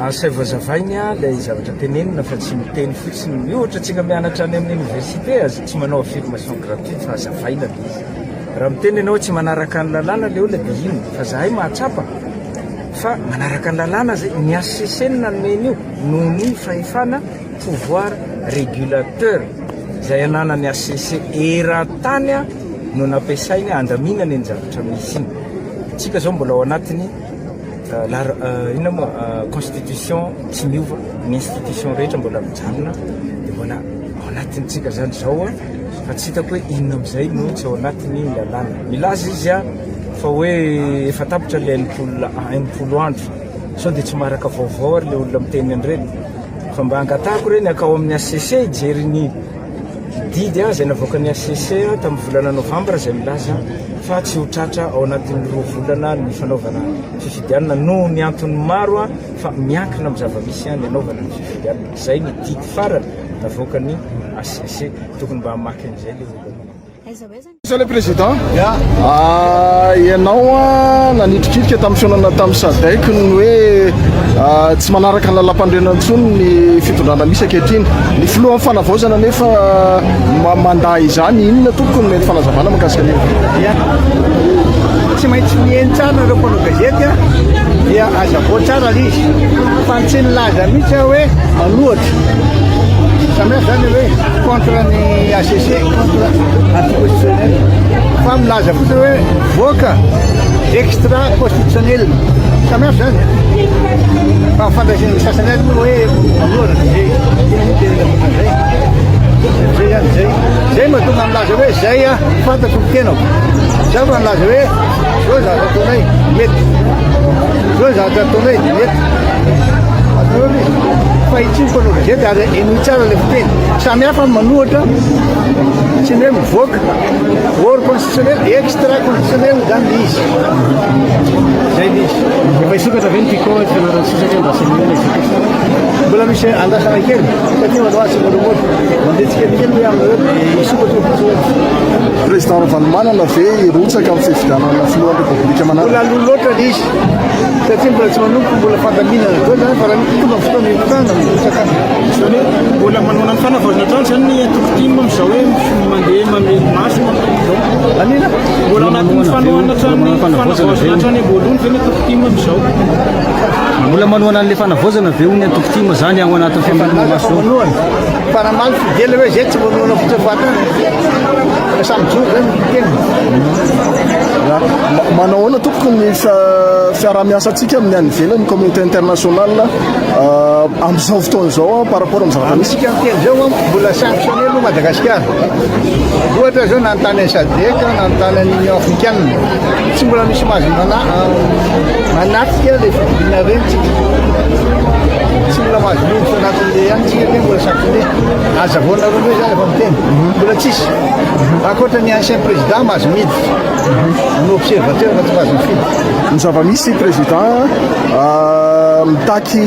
Asaivo azavainy ilay zavatra tenenina fa tsy miteny fotsiny. Ohatra antsika mianatra any amin'ny université aza tsy manao affirmation gratuite fa azavaina ilay izy. Raha miteny ianao hoe tsy manaraka ny lalàna ilay olona dia inona? Fa zahay mahatsapa fa manaraka ny lalàna zay. Ny HCC no nanome an'io noho ny fahefana pouvoir régulateur izay ananan'ny HCC eran-tany no nampiasainy handaminana iny zavatra misy iny. Tsika zao mbola ao anatin'ny inona moa constitution tsy miova, ny institution rehetra mbola mijanona dia mbola ao anatintsika zany zao fa tsy hitako hoe inona amin'izay no tsy ao anatin'ny lalàna. Milaza izy fa hoe efa tapitra ilay 60 andro, sao dia tsy maharaka vaovao ary ilay olona miteny an'ireny fa mba angatahako ireny akao amin'ny HCC hijery ny Didy izay navoakan'ny hcc tamin'ny volana novambra izay milaza fa tsy ho tratra ao anatin'ny roa volana ny fanaovana fifidianana noho ny antony maro fa miankina amin'ny zava-misy ny hanaovana ny fifidianana. Izay ny didy farany navoakan'ny hcc. Tokony mba hamaky an'izay ilay olona manao. Monsieur le Président, ianao nanitrikitrika tamin'ny fihaonana tamin'ny SADC ny hoe tsy manaraka ny lalàmpanorenana intsony ny fitondrana misy ankehitriny. Ny filohan'ny fanavaozana nefa mandà izany. Inona tompoko no mety fanazavana mahakasika an'io? Tsy maintsy mihaino tsara nareo mpanao gazety dia azavao tsara ilay izy fa tsy nilaza mihitsy aho hoe manohatra. Samy hafa izany hoe contre ny HCC, contre anticonstitutionnel fa milaza fotsiny hoe mivoaka extra constitutionnel. Samy hafa izany fa ny fandraisan'ny sasany azy moa hoe manohatra dia zay no tena zay. Zay ihany zay. Zay mahatonga milaza hoe zay a fantatro ny tenako. Za fa nilaza hoe zao zavatra ataonay mety. Zao zavatra ataonay dia mety. Ataonao izy. Fa ity ny mpanao gazety ary henoy tsara ilay fiteny. Samy hafa ny manohatra sy ny hoe mivoaka. Hors constitutionnel, extra constitutionnel zany ilay izy. Zay ilay izy. Efa hisokatra ve ny Pico eto Fianarantsoa satria andrasan'ny olona hisokatra? Mbola misy andrasana kely satria manao azy moramora. Mandeha tsikelikely hoe aminareo dia hisokatra fotsiny. Président Ravalomanana ve hirotsaka amin'ny fifidianana filohan'ny Repoblika manaraka? Mbola aloha loatra ilay izy satria mbola tsy manomboka, mbola fandaminana daholo zany fa raha tonga ny fotoana hirotsahana mirotsaka any. Izany hoe mbola manohana ny fanavaozana hatrany izany ny antoko tim amin'izao hoe mandeha mamely maso amin'izao. Anina? Mbola anatin'ny fanohanana hatrany fanavaozana hatrany am-boalohany ve ny antoko tim amin'izao? Mbola manohana an'ilay fanavaozana ve hoy ny antoko tim izany ao anatin'ny famelomana maso izao? Manohana. Fa namaly Fidèle hoe zay tsy manohana fotsiny fahatany. Fa samy mijoro zany ny tena. Manao ahoana tompoko ny fiaraha-miasantsika amin'ny any ivelany, communauté internationale amin'izao fotoana izao par rapport amin'ny zavatra misy? Amintsika miteny izao mbola sanctionné aloha Madagasikara. Ohatra zao nanontany an'i SADC, nanontany an'i Union Africaine. Tsy mbola misy mahazo manatrika ilay fivoriana ireny tsika. Tsy mbola mahazo miditra anatin'ilay ihany tsika hoe mbola sanctionné. Azavao nareo indray zany efa miteny. Mbola tsisy. Ankoatra ny ancien président mahazo miditra. Manao observateur fa tsy mahazo mifidy. Ny zava-misy président mitaky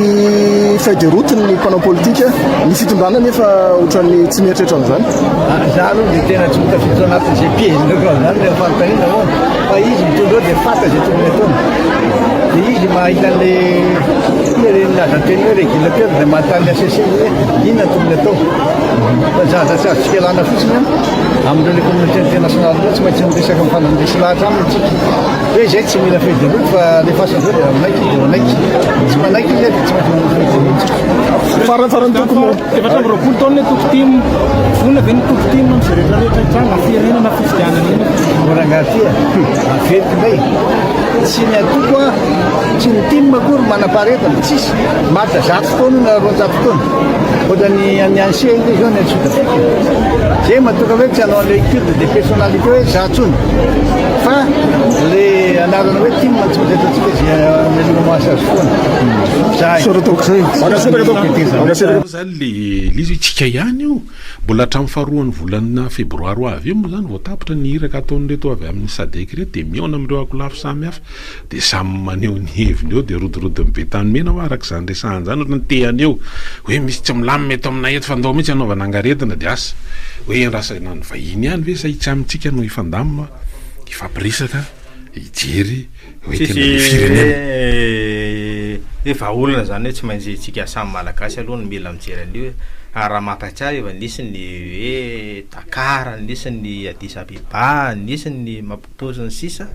feuille de route ny mpanao politika, ny fitondrana nefa ohatran'ny tsy mieritreritra an'izany. Za aloha dia tena tsy ho tafiditra anatin'izay piège-nareo amin'izany rehefa fanontaniana ahoana fa izy mitondra eo dia fantany izay tokony ataony. Dia izy mahita an'ilay ireny lazan-teny hoe régulateur dia manontany ny HCC hoe inona no tokony atao. Fa ny zavatra tsy azontsika ialana fotsiny an, amin'ireo le communauté internationale ireo tsy maintsy miresaka mifanandresy lahatra aminy tsika. Hoe izay tsy mila feuille de route fa alefaso avy eo dia manaiky izy dia manaiky. Tsy manaiky izy dia tsy maintsy manao feuille de route tsika. Faranfarany tokony 24 taona ny antoko tim. Vonona ve ny antoko tim amin'izay rehetra rehetra hitranga na firenena na fifidianana iny? Ô rangahy ty a, averiko indray, tsy ny antoko a, tsy ny tim akory manam-paharetana, tsisy, maharitra zato taona na 200 taona, ohatran'ny an'ny ANC iny zao ny any Sud Afrique, zay mahatonga hoe tsy hanao an'ilay culte de personnalité hoe za tsony, fa le anarana hoe tim tsy maintsy ataontsika zay hamelomana azy foana. Zay. Mankasitraka tompoko. Mankasitraka. Zany le le izy hoe tsika ihany io, mbola hatramin'ny faharoan'ny volana febroary ho avy io moa zany vao tapitra ny iraka ataon'ireto avy amin'ny sadec ireto dia mihaona amin'ireo ankolafy samy hafa dia samy maneho ny heviny eo dia rodorodon'ny be tany mena hoa araka izany resahana izany ohatran'ny te haneho hoe misy tsy milamina eto aminay eto fa ndao mihitsy hanaovana angaredona dia asa hoe endrasana ny vahiny ihany ve sa itsy amintsika no hifandamina hifampiresaka hijery hoe tena le firenena. hoe vahaolana zany hoe tsy maintsy tsika samy malagasy aloha no mila mijery an'io hoe ary raha mampatsiahy efa nisy ny hoe Dakar, nisy ny Addis Abeba, nisy ny Maputo sy ny sisa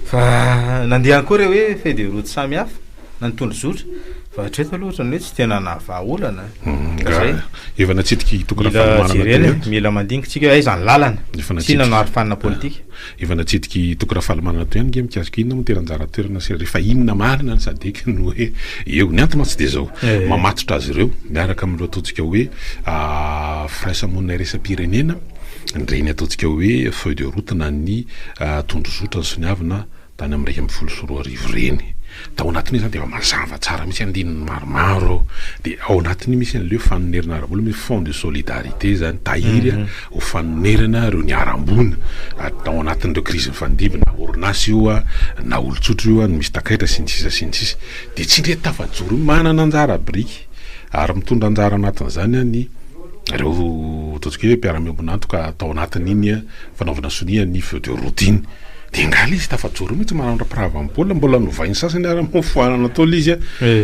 fa nandeha ihany koa ireo hoe feuille de route samihafa na ny tondrozotra fa hatreto aloha ohatran'ny hoe tsy tena nahavaha olana Ka zay. Efa natsidiky Toky Mila Rafalimanana teo jerena e, ihany. mila mandinika tsika hoe aiza ny lalana, Efa tsy natsidiky. inona no arofanina politika. Efa natsidik'i Toky Rafalimanana teo ihany nge mikasika inona moa tena anjara toerana sy rehefa inona marina ny Sadec no hoe eo. Ny antony mantsy dia izao, mamatotra azy ireo miaraka amin'ireo ataontsika hoe firaisamonina iraisam-pirenena ireny ataontsika hoe feuille de route na ny tondrozotra nosoniavina tany amin'ny 2011 ireny. Tao anatin'io izany dia efa mazava tsara mihitsy andininy maromaro ao. Dia ao anatin'io misy an'ilay hoe fanonerana ara-bola, misy fonds de solidarité izany, tahiry ho fanonerana ireo niharam-boina tao anatin'ireo krizy nifandimby, na orinasa io na olon-tsotra io, no misy takaitra sy ny sisa sy ny sisa. Dia tsy ndre tafajoro io, manana anjara biriky ary mitondra anjara anatin'izany ny ireo ataontsika hoe mpiara-miombon'antoka tao anatin'iny fanaovana sonia ny feuille de route iny. Dia angaha ilay izy tafajoro mihitsy manandra-pirahavan'ny baolina, mbola novain'ny sasany ary moa foanana tao ilay izy a.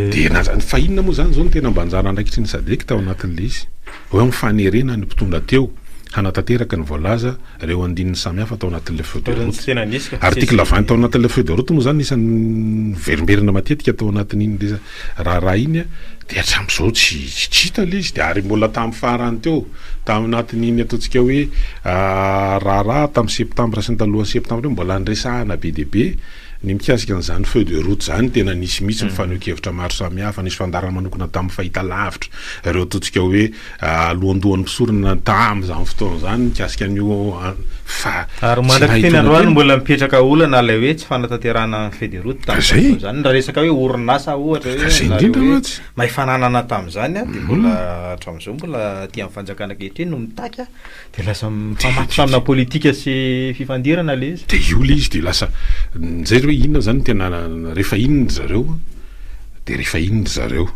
Dia na, fa inona moa izany izao no tena mba anjara andraikitry ny Sadec tao anatin'ilay izy? Hoe amin'ny fanerena ny mpitondra teo hanatanteraka ny voalaza ireo andininy samihafa tao anatin'ilay feuille de route. Article 20 tao anatin'ilay feuille de route moa izany isan'ny miverimberina matetika tao anatin'iny raharaha iny dia hatramin'izao tsy tsy hita ilay izy dia ary mbola tamin'ny farany teo tamin'anatin'iny ataontsika hoe raharaha tamin'ny septambra sy ny talohan'ny septambra iny mbola niresahana be dia be ny mikasika an'izany feuille de route izany tena nisy mihitsy ny fanehoan-kevitra maro samihafa nisy fandaharana manokana tamin'ny fahitalavitra ireo ataontsika hoe Alohandohan'ny mpisorona tamin'izany fotoana izany mikasika an'io fa Ary tsy mandrak'iteny nahitana androany tena. mbola mipetraka olana ilay hoe tsy fanatanterahana ny feuille de route tamin'izany Zay. fotoana izany. Raha resaka hoe orinasa ohatra Ka hoe zay nareo indrindra hoe mantsy. mahay fananana tamin'izany dia mbola hatramin'izao mbola aty amin'ny fanjakana ankehitriny no mitaky dia lasa mifamatotra amina politika sy fifandirana ilay izy. Dia io ilay izy dia lasa zay hoe inona zany no tena rehefa inona ry zareo Dia rehefa iny ry zareo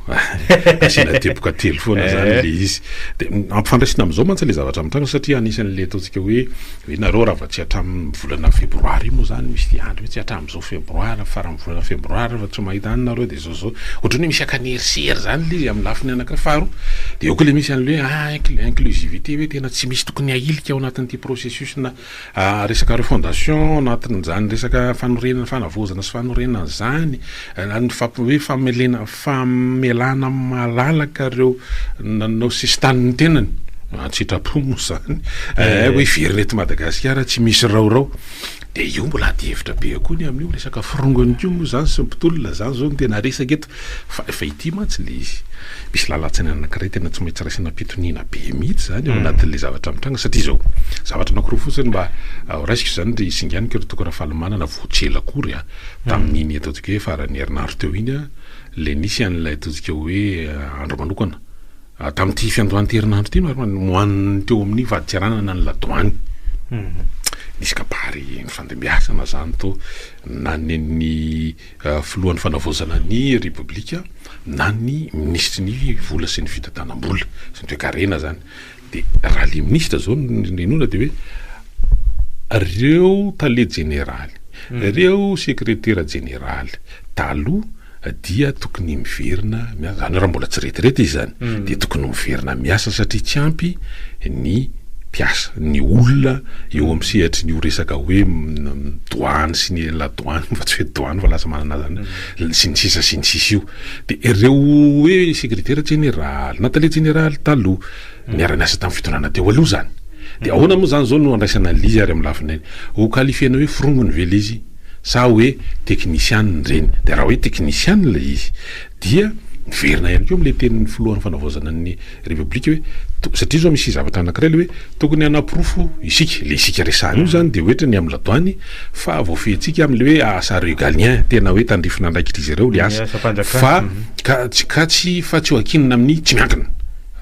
asiana teboka telo foana zany le izy. Dia ampifandraisina amin'izao mantsy le zavatra mitranga satria anisan'le ataontsika hoe hoe nareo raha vao tsy hatramin'ny volana febroary io moa zany misy andro mihitsy hatramin'izao febroary faran'ny volana febroary raha tsy mahita any nareo dia zao zao. Ohatran'ny hoe misy akanerisiery zany le izy amin'ny lafiny anankiray. Faharoa dia eo koa le misy an'le hoe ah inclusivité hoe tena tsy misy tokony ahilika ao anatin'ity processus-na Resaka refondation anatin'izany resaka fanorenana fanavaozana sy fanorenana izany, ny hoe famelena famelana malalaka ireo nanao sesitany ny tenany, an-tsitrapo moa izany, hoe hiverina eto Madagasikara tsy misy raorao. Dia io mbola adihevitra be koa ny amin'io resaka forongony koa moa izany sy ny mpitolona izany izao no tena resaka eto. Fa efa ity mantsy ilay izy. Misy lalan-tsaina anankiray tena tsy maintsy raisina am-pitoniana be mihitsy izany ao anatin'ilay zavatra mitranga satria izao, zavatra anankiroa fotsiny mba ho raisiko izany ry singaniko ry Toky Rafalimanana vao tsy ela akory a, tamin'iny ataontsika hoe faran'ny herinandro teo iny a, ilay nisy an'ilay ataontsika hoe andro manokana tamin'ity fiandohan'ity herinandro ity no teo amin'ny fadintseranana ny ladoany. Nisy kabary nifandimbiasana izany tao na ny filohan'ny fanavaozana ny Repoblika na ny minisitry ny vola sy ny fitantanam-bola sy ny toekarena zany de raha le minisitra zao no henoina de hoe reo tale jeneraly, reo sekretera jeneraly taloha dia tokony miverina miasa, zany hoe raha mbola tsy retirety izy zany dia tokony miverina miasa satria tsy ampy ny mpiasa, ny olona eo amin'ny sehatry ny io resaka hoe doany sy ny ladoany fa tsy hoe doany fa lasa manana zany sy ny sisa sy ny sisa io. Dia ireo hoe sekretera jeneraly na tale jeneraly taloha niara-niasa tamin'ny fitondrana teo aloha zany. Dia ahoana moa zany zao no andraisana an'ilay izy ary amin'ny lafiny iny? Ho qualifier-na hoe forongony ve ilay izy sa hoe teknisianina ireny? Dia raha hoe teknisianina ilay izy dia miverina ihany koa amin'ilay tenin'ny filohan'ny fanavaozana ny Repoblika hoe, satria izao misy zavatra anankiray ilay hoe tokony hanaporofo isika, ilay isika resahana io izany dia ohatra ny amin'ny ladoany fa voafehintsika amin'ilay hoe asa régalien, tena hoe tandrifin'andraikitr'izy ireo ilay asa fa ka tsy ka tsy fa tsy ho ankinina amin'ny tsy miankina.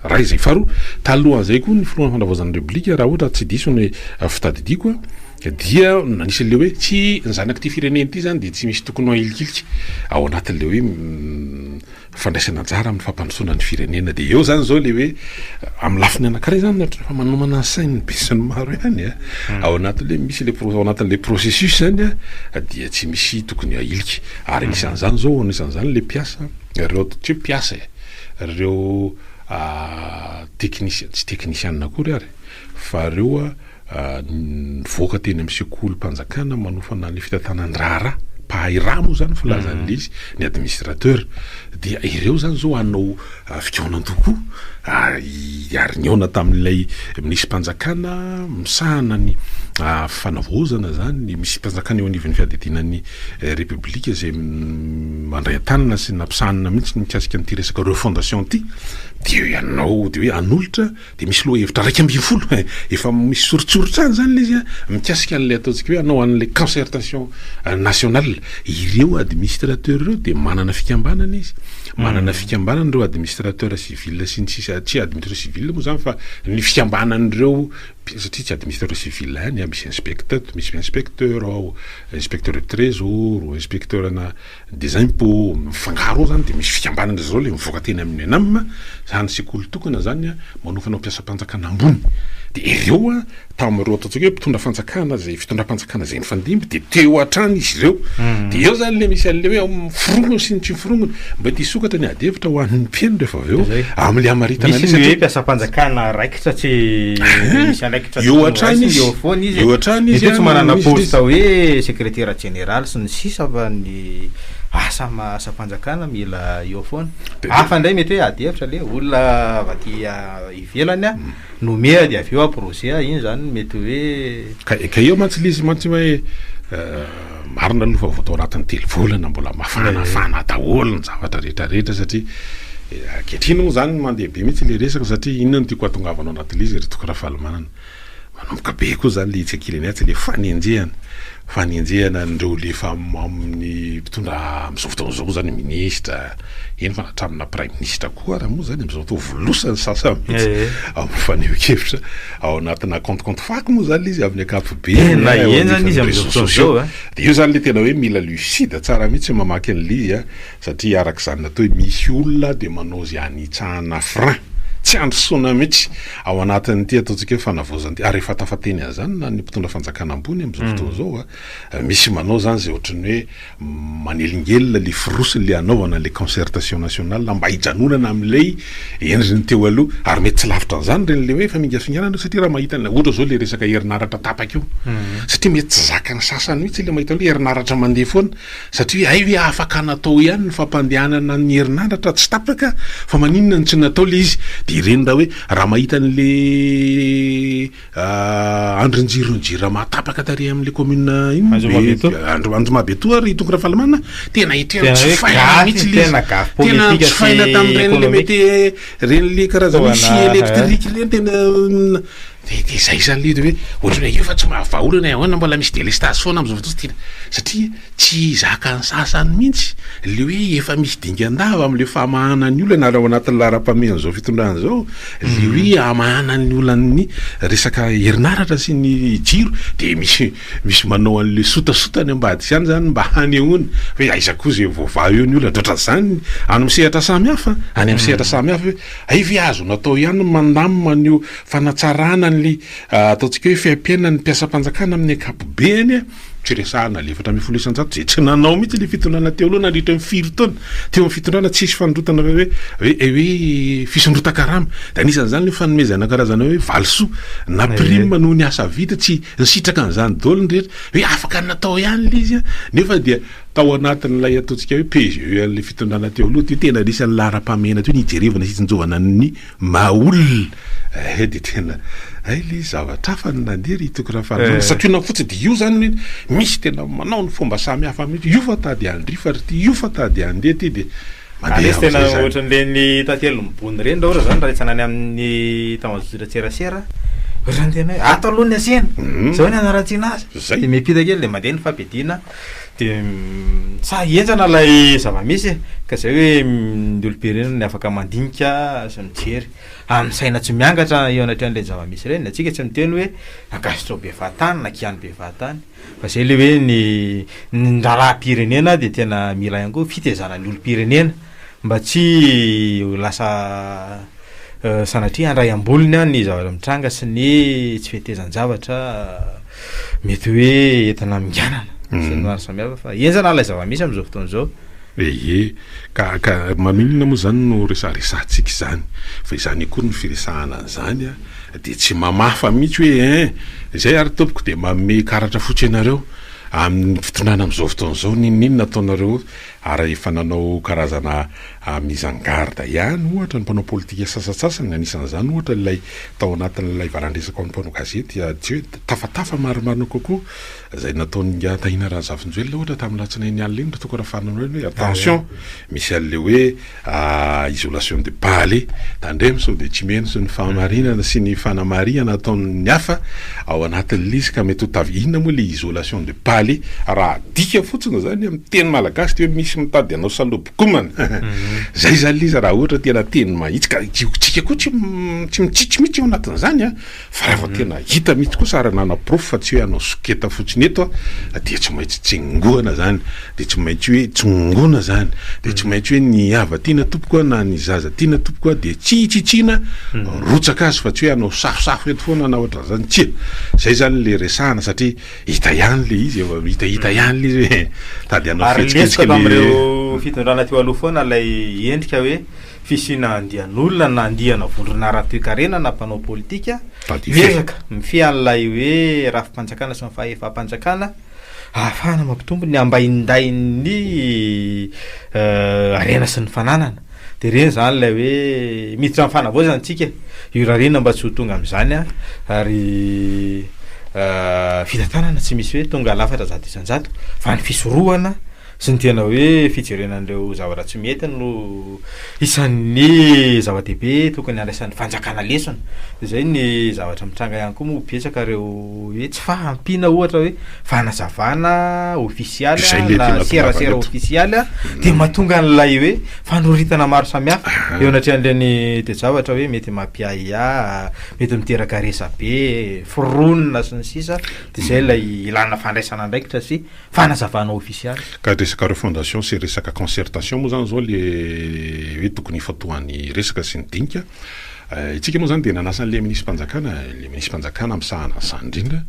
Iray izay. Faharoa, talohan'izay koa ny filohan'ny fanavaozana ny Repoblika raha ohatra tsy diso ny fitadidiako dia nanisy an'ilay hoe tsy ny zanak'ity firenena ity izany dia tsy misy tokony ho ahilikilika ao anatin'ilay hoe. Fandraisana anjara amin'ny fampandrosoana ny firenena. Dia eo izany izao ilay hoe amin'ny lafiny anankiray izany ohatra efa manomana ny sain'ny besinimaro ihany a, ao anatin'ilay misy ilay pro- ao anatin'ilay processus izany a, dia tsy misy tokony ahilika. Ary anisan'izany izao, anisan'izany ilay mpiasa, ireo tsy hoe mpiasa e, ireo teknisi- tsy teknisianina akory ary fa ireo Nivoaka teny amin'ny sekolim-panjakana manofana ny fitantanan-draharaha, mpahay raha moa izany filazan'ilay izy, ny administrateur. Dia ireo izany izao hanao fikaonan-doha koa, ary nihaona tamin'ilay minisi-panjakana misahana ny fanavaozana izany, ny minisi-panjakana eo anivon'ny fiadidiana ny Repoblika izay mandray an-tanana sy nampisahanina mihitsy ny mikasika an'ity resaka refondation ity, dia hanao, dia hoe hanolotra Dia misy lohahevitra 11 eh, efa misy soritsoritra any izany ilay izy an, mikasika an'ilay ataontsika hoe hanao an'ilay concertation nationale. Ireo administrateurs ireo dia manana fikambanana izy, manana fikambanana ireo administrateurs civils sy ny sisa, tsy administrateur civil moa izany fa ny fikambanan'ireo, satria tsy administrateur civil ihany an, misy inspecteur, misy inspecteur ao, inspecteur de trésor, inspecteur ana Des impôts, mifangaro ao zany de misy fikambanana zareo le mivoaka teny amin'ny ENAM, zany sekoly tokana zany manofana ho mpiasam-panjakana ambony, de ireo a tamin'ireo ataontsika hoe mpitondra fanjakana zay fitondram-panjakana zay nifandimby de teo hatrany izy ireo, de eo zany le misy an'le hoe miforongony sy ny tsy miforongony, mba te hisokatra ny ady hevitra ho an'ny mpihaino rehefa avy eo amin'le hamaritana Misy ny hoe mpiasam-panjakana raikitra tsy misy andraikitra Eo hatrany izy, eo foana izy, eo hatrany izy mety hoe tsy an, manana misy poste hoe sekretera jeneraly sy ny sisa fa ny asa maha asam-panjakana mila eo foana. Hafa indray mety hoe ady hevitra le olona avy aty ivelany a, nomea de avy eo approcher, iny zany mety hoe. Ka ka eo mantsy le izy mantsy hoe marina aloha fa vao tao anatin'ny telo volana mbola mafanafana daholo ny zavatra rehetra rehetra satria ankehitriny moa zany mandeha be mihitsy le resaka satria inona no tiako hahatongavana ao anatin'le izy ry Toky Rafalimanana. Manomboka be koa zany le etsy ankilany atsy le fanenjehana, fanenjehana an'ireo le efa amin'ny mpitondra amin'izao fotoana izao moa zany minisitra, eny fa hatramina praiminisitra koa ara moa zany amin'izao fotoana volosany sasany mihitsy amin'ny fanehoan-kevitra ao anatina compte compte fako moa zany le izy amin'ny ankapobeny Tena henjana izy amin'izao fotoana izao a. De io zany le tena hoe mila lucide tsara mihitsy mamaky an'le izy a. Satria araka izany natao hoe misy olona dia manao izay hanitsahana frein, tsy handrosoana mihitsy ao anatin'ity ataontsika hoe fanavaozana ity, ary efa tafateny an'izany na ny mpitondra fanjakana ambony amin'izao fotoana izao a, misy manao izany izay ohatran'ny hoe manelingelina ilay firosony ilay hanaovana ilay concertation nationale mba hijanonana amin'ilay endriny teo aloha, ary mety tsy lavitra an'izany ireny ilay hoe famingafinganana satria raha mahita an'ilay ohatra izao ilay resaka herinaratra tapaka io, satria mety tsy zakan'ny sasany mihitsy ilay mahita hoe herinaratra mandeha foana. Satria hay ve afaka natao ihany ny fampandehanana ny herinaratra tsy tapaka fa maninona no tsy natao le izy? De ireny raha hoe raha mahita an'le andrin-jiron'ny jirama tapaka tary amin'le commune inona be Anjoma Betoa ry Toky Rafalimanana tena tena tsy faina mihitsy le izy tena tsy faina tamin'ireny le mety ireny le karazana scie électrique ireny tena De de zay zany le hoe ohatran'ny hoe io fa tsy mahavaha olana e, ahoana mbola misy délestage foana am'zao fotoana zao, satria tsy zakan'ny sasany mihitsy le hoe efa misy dingan-dava am'le famahana ny olana ary ao anatin'ny laharam-pahamehan'izao fitondrana izao le hoe hamahana ny olan'ny resaka herinaratra sy ny jiro de misy misy manao an'le sotasota any ambadika any zany mba hanehoana hoe aiza koa zay voavaha eo ny olana, de ohatran'izany any amin'ny sehatra samihafa, any amin'ny sehatra samihafa hoe hay ve azo natao ihany ny mandamina an'io Fanatsarana ny ataontsika hoe fiaimpiainan'ny mpiasam-panjakana amin'ny ankapobeny, tsy resahana ilay 14% izay tsy nanao mihitsy ilay fitondrana teo aloha nandritra ny firy taona teo amin'ny fitondrana, tsisy fanondrotana hoe hoe hoe fisondrotan-karama, dia anisan'izany ilay fanomezana karazana hoe valisoa na prime noho ny asa vita, tsy nisitraka an'izany daholo ny rehetra, hoe afaka natao ihany ilay izy nefa dia tao anatin'ilay ataontsika hoe PGE an'ilay fitondrana teo aloha dia tena anisan'ny laharam-pahamehana teo ny hijerevana sy hitsinjovana ny Maha olona eh de tena hay le zavatra hafa no nandeha ry Toky Rafalimanana santionany fotsiny de io zany hoe misy tena manao ny fomba samy hafa mihitsy io fa tady handrifa ry ty io fa tady handeha ty de Ary mandeha izy tena am'zay zany. ohatran'ireny tantely mibony ireny raha ohatra zany raha hitsana any amin'ny tambajotran-tserasera ohatran'ny tena hoe ato aloha ny asiana, zao ny hanaratsiana azy, Zay. de miampita kely de mandeha ny fampiadiana De sa henjana ilay zava-misy e, ka zay hoe ny olom-pirenena ny afaka mandinika sy mijery amin'ny saina tsy miangatra eo anatrehan'ireny zava-misy ireny, antsika tsy miteny hoe ankasitrao be fahatany na kiano be fahatany fa zay le hoe ny ny raharaham-pirenena dia tena mila ihany koa fitaizana ny olom-pirenena. mba tsy ho lasa sanatria handray am-bolony ny zavatra mitranga sy ny tsy fetezan-javatra mety hoe entina haminganana sy ny maro samihafa fa henjana ilay zava-misy amin'izao fotoana izao. Ehe, ka ka maninona moa izany no resaresahantsika izany? Fa izany akory ny firesahana an'izany a, dia tsy mamafa mihitsy hoe ein, izay ary tompoko dia manome karatra fotsy anareo amin'ny fitondrana amin'izao fotoana izao, n'inon'inona ataonareo ary efa nanao karazana mise en garde ihany ohatra ny mpanao politika sasantsasany, anisan'izany ohatra ilay tao anatin'ilay valan-dresaka ho an'ny mpanao gazety, tsy hoe tafatafa marimarina kokoa Izay nataon'ingahy Tahina Razafinjoelina ohatra tamin'ny alatsinainy alina iny ry Toky Rafarinanoela hoe attention misy an'ilay hoe isolation de palais, tandremo sao dia tsy mino sy ny fahamarinana sy ny fanamarihana ataon'ny hafa ao anatin'ilay izy ka mety ho tavy inona moa ilay isolation de palais raha adika fotsiny izany amin'ny teny malagasy dia hoe misy mitady hanao salobokomana izay izany ilay izy raha ohatra tena teny mahitsy ka tsika koa tsy mitsitsy mihitsy ao anatin'izany an. Fa raha vao tena hita mihitsy kosa ary nanaporofo fa tsy hoe hanao soketa fotsiny eto aho dia tsy maintsy tsingoana zany, dia tsy maintsy hoe tsongoina zany, dia tsy maintsy hoe ny hava tiana tompoko a na ny zaza tiana tompoko a dia tsy hitsitsiana rotsaka azy fa tsy hoe hanao safosafo eto foana na ohatran'izany, tsia! Zay zany le resahana satria hita ihany le izy efa hitahita ihany le izy hoe tady hanao Ary lesoka fihetsiketsika le. tamin'ireo fitondrana teo aloha foana ilay endrika hoe Fisiana andian'olona na andiana vondrona ara-toekarena na mpanao politika miezaka mifehy an'ilay hoe rafi-panjakana sy ny fahefam-panjakana ahafahana mampitombo ny ambaindain'ny harena sy ny fananana. Dia ireny izany ilay hoe miditra amin'ny fanavaozana isika e, irariana mba tsy ho tonga amin'izany ary fitantanana tsy misy hoe tonga lafatra 100% fa ny fisorohana sy ny tena hoe fijerena an'ireo zavatra tsy mety no isan'ny zava-dehibe tokony handraisan'ny fanjakana lesona. Dia izay ny zavatra mitranga ihany koa moa betsaka ireo hoe tsy fahampiana ohatra hoe fanazavana ofisialy Izay le na tena serasera tongavana eto. ofisialy dia mahatonga an'ilay hoe fanoritana maro samihafa eo anatrehan'ireny toe-javatra hoe mety mampiahiahy, mety miteraka resabe, foronina sy ny sisa, dia izay ilay ilana fandraisana andraikitra sy Fanazavana ofisialy. Ka resaka refondation sy resaka concertation moa zany zao le hoe tokony hifantohan'ny resaka sy ny dinika. Itsika moa zany dia nanasa an'le minisi-panjakana, le minisi-panjakana misahana an'izany indrindra,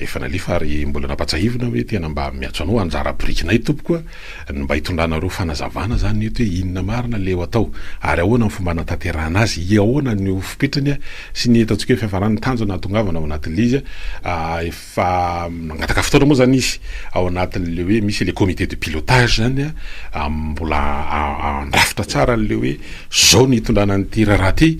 efa nalefa ary mbola nampatsahivina hoe tena mba miantso anao anjara birikinay tompoko a, ny mba hitondranareo fanazavana zany eto hoe inona marina le ho atao ary ahoana ny fomba hanatanterahana azy, ahoana ny ho fipetrany sy ny ataontsika hoe fiafarany, ny tanjona hahatongavana ao anatin'le izy a. Fa nangataka fotoana moa zany izy ao anatin'le hoe misy le comité de pilotage zany a, mbola handrafitra tsara an'le hoe zao ny hitondrana an'ity raharaha ty,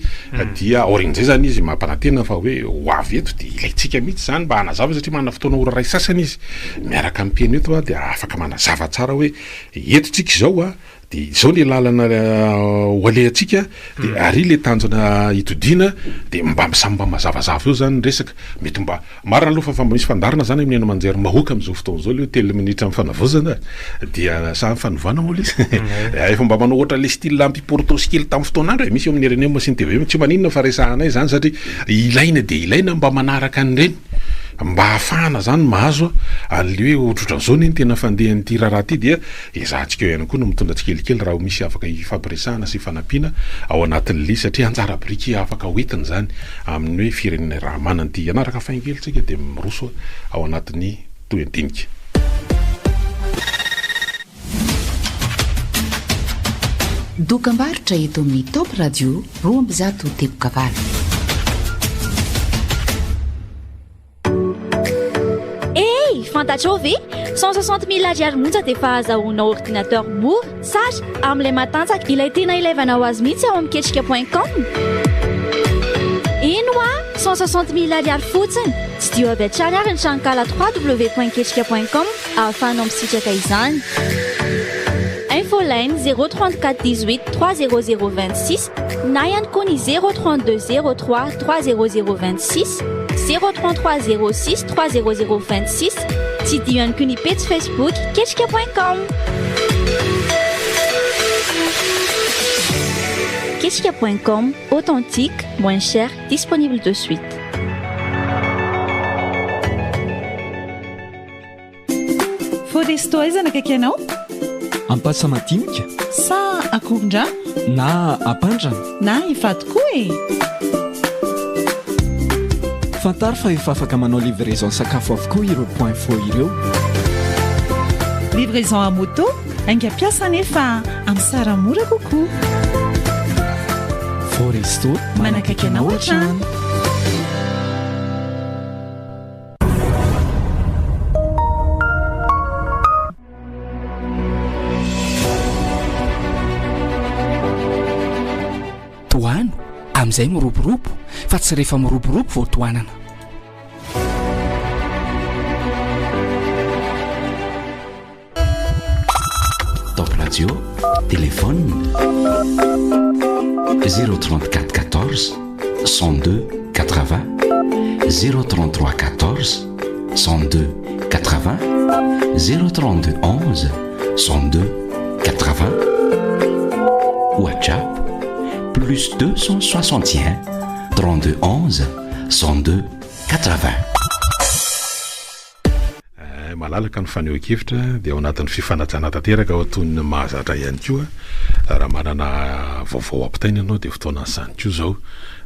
dia aorian'izay zany izy mampanantena fa hoe ho avy eto de ilaintsika mihitsy zany mba hanazava satria manana fotoana ora iray sasany izy miaraka amin'ny mpihaino eto a, dia afaka manazava tsara hoe eto tsika izao a, De izao le lalana ho alehantsika de ary le tanjona hitodiana de mba samy mba mazavazava eo zany ny resaka, mety mba marina aloha fa fa misy fandaharana zany amin'ny haino aman-jerim-bahoaka amin'izao fotoana izao le hoe telo minitra amin'ny fanavaozana dia sa fanovana moa le izy efa mba manao ohatra le style ampiportosy kely tamin'ny fotoan'andro e, misy eo amin'ny rnm sy ny tvm tsy maninona fa resahanay zany satria ilaina dia ilaina mba manaraka an'ireny mba ahafahana zany mahazo an'le hoe ohatrohatran'izao anie ny tena fandehan'ity raharaha ity dia Ezahantsika eo ihany koa no mitondra tsikelikely raha ho misy afaka hifampiresahana sy hifanampiana ao anatin'ilay izy satria anjara biriky afaka ho entina izany amin'ny hoe firenena raha manana ity. Hanaraka faingo kely tsika dia miroso ao anatin'ny tohidinika. Dokambarotra eto amin'ny Top Radio 201.8. Hey! Fantatrao ve? 160 mille ariary monja dia efa ahazahoanao ordinateur mora, tsara, amin'ilay matanjaka, ilay tena ilaivanao azy mihitsy ao amin'ny ketrika point com. Eny hoa! 160 mille ariary fotsiny! Tsidiho avy hatrany ary ny tranonkala www.ketrika point com ahafahanao misitraka izany. Infoline 034 18 300 26 na ihany koa ny 032 03 300 26, 033 06 300 26, tsidiho ihany koa ny pejy Facebook ketrika point com. Ketrika point com, authentique, moins cher, disponible de suite. Foresto aiza no akaiky anao? Ampasamadinika. Sa Akorondrano? Na Ampandrana? Na Ivato koa e! Fantaro fa efa afaka manao livraison sakafo avokoa ireo point fo ireo. Livraison à moto, haingam-piasa nefa amin'ny sara mora kokoa. Foresto, manakaiky anao hatrany. Tohano amin'izay miroborobo fa tsy rehefa miroborobo vao tohanana. Top Radio, téléphone 034 14 102 80 033 14 102 80 032 11 102 80 WhatsApp plus 261 32 11 102 80. Eh, malalaka ny fanehoan-kevitra dia ao anatin'ny fifanajana tanteraka ao toy ny mahazatra ihany koa. Raha manana vaovao ampitaina ianao dia fotoanan'izany koa izao.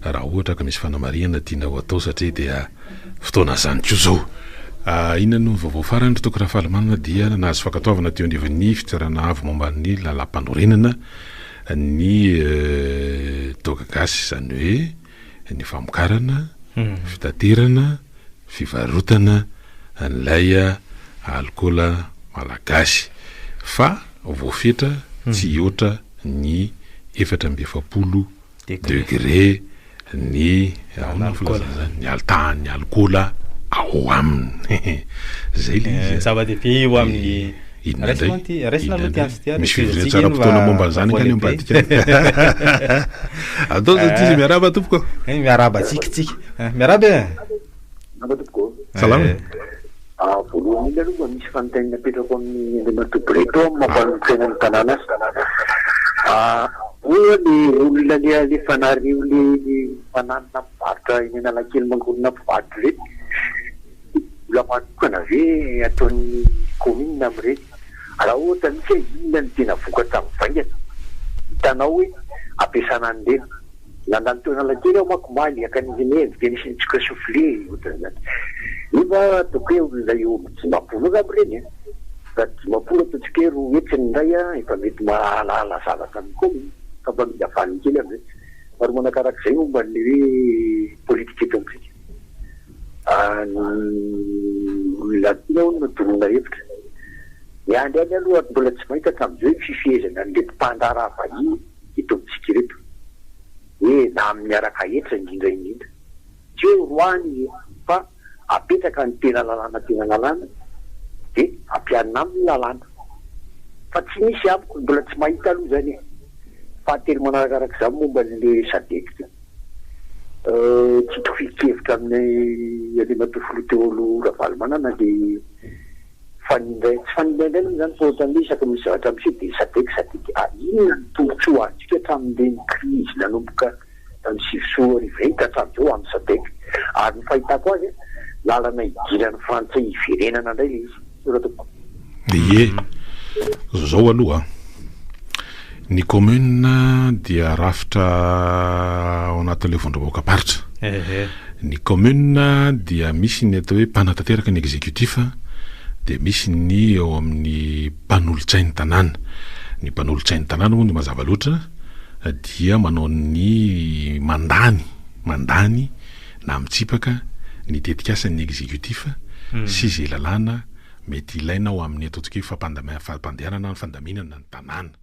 Raha ohatra ka misy fanamarihana tianao atao satria dia fotoanan'izany koa izao. Ah, inona no vaovao farany ry Toky Rafalimanana dia nahazo fankatoavana teo anivon'ny fitsarana avo momba ny lalàmpanorenana ny eh, toaka gasy izany hoe ny famokarana, fitaterana, fivarotana an'ilay alikaola malagasy fa voafetra tsy hihoatra ny 44 degré ny ahoana ny filazana izany ny alitahan'ny alikaola ao aminy zay le izy Zava-dehibe io amin'ny Inona Raisina indray? ity, raisina aloha ity Inona andro ity indray? ary Misy fivoriana tohizantsika tsara iny fotoana fa momba an'izany vaovao ankany lehibe. ambadika any. Atao zao tsisy miarahaba tompoko. Eh, Miarahaba antsika tsika. Eh, Miarahaba e. Miarahaba tompoko. Salama e. Ah, voalohany indrindra aloha mba misy fanontaniana apetrako amin'ny Andriamatoa Breton amin'ny maha mpanolotsaina ny tanàna azy. Ah, moa le olona le alefanareo le mananona mivarotra eny Analakely mangorona mpivarotra ireny, vola manokana ve ataon'ny commune amin'ireny? Raha ohatra mihitsy hoe inona no tena vokatra mivaingana hitanao hoe ampiasana an'ireny? Nandalo teo Analakely aho manko omaly haka an'izy iny dia nisy nitsoka soufflé ohatran'izany. Nefa ataoko hoe olona eo amin'ny 50 eo angamba ireny e! Raha 50 ataontsika hoe 200 ny iray an, efa mety mahalala zavatra amin'ny commune. Fa mba mila valiny kely amin'izay. Faharoa manakarak'izay momba an'ilay hoe politika eto amintsika. Ny olona tiana hono no toroana hevitra. Miandry ihany aloha ary mbola tsy mahita hatramin'izao hoe fifehezana an'ireto mpandraharaha vahiny eto amintsika ireto. Hoe na amin'ny araka hetra indrindra indrindra. Tsy hoe roahina izy fa apetraka ny tena lalàna tena lalàna dia ampiharina aminy ny lalàna. Fa tsy misy amiko mbola tsy mahita aloha izany e. Fahatelo manarakarak'izany momba an'le sadec ity. Tsy itovian-kevitra amin'ny Andriamatoa Filoha teo aloha Ravalomanana le fanindray, tsy fanindray indray moa izany fa ohatran'ny hoe isaky ny misy zavatra miseho dia sadec sadec. Ah inona no tombotsoa azontsika hatramin'ireny krizy nanomboka tamin'ny 2009 ireny ka hatramin'izao amin'ny sadec? Ary ny fahitako azy, lalana idiran'ny frantsay hiverenana indray ilay izy. Misaotra tompoko. Ie, zao aloha an. Ny commune dia rafitra ao anatin'ilay vondrom-bahoakam-paritra. Ny commune dia misy ny atao hoe mpanatanteraka ny exécutif, dia misy ny eo amin'ny mpanolotsain'ny tanàna. Ny mpanolotsain'ny tanàna moa dia mazava loatra dia manao ny mandany, mandany na mitsipaka ny tetikasan'ny exécutif sy izay lalàna mety ilaina ho amin'ny ataontsika hoe fampandehanana ny fandaminana ny tanàna.